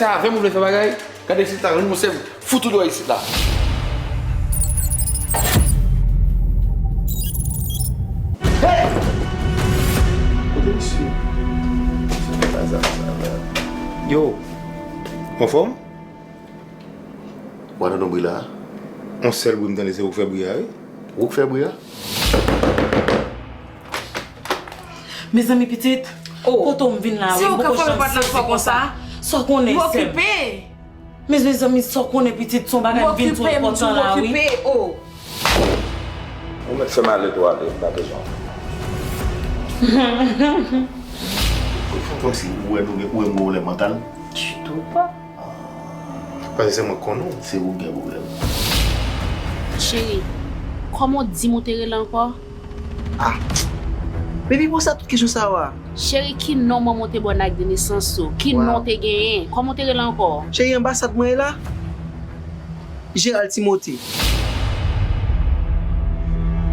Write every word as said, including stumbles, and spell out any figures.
Sa avè m ou vle fè bagay? Gade isit la, yon moun sèm fout ou dwòl isit la. Hey! Kote misye? Misye fè bazar sa la. Yo, anfòm? Ou pa tande yon bri la? Yon sèl bri m tande, se ou k fè bri a, wi. Ou k fè bri a? Mezanmi pitit, oh, kote w m vin la, wi, se ou k ap frape pòt lan fò konsa? Sa w konnen, sè m? M okipe. Mezanmi, sa w konnen pitit, se yon bagay m vin sou pòt lan la, wi. M okipe, m di w m okipe, oh. Ou mèt fè m ale tou ale, m pa bezwen w. Ou fè kòmsi ou wè nou gen, ou wè m gen pwoblèm mantal? Ditou pa. Paske se mwen k konnen w. Se ou k gen pwoblèm. Cheri, kòman w di m ou te rele ankò? Ah. Baby, pou sa tout kesyon sa yo a? Cheri, ki non manman w te ba w nan ak de nesans ou? Ki non w te genyen? Kòman w te rele ankò? Cheri, anbasad mwen ye la. Gérald Timothée.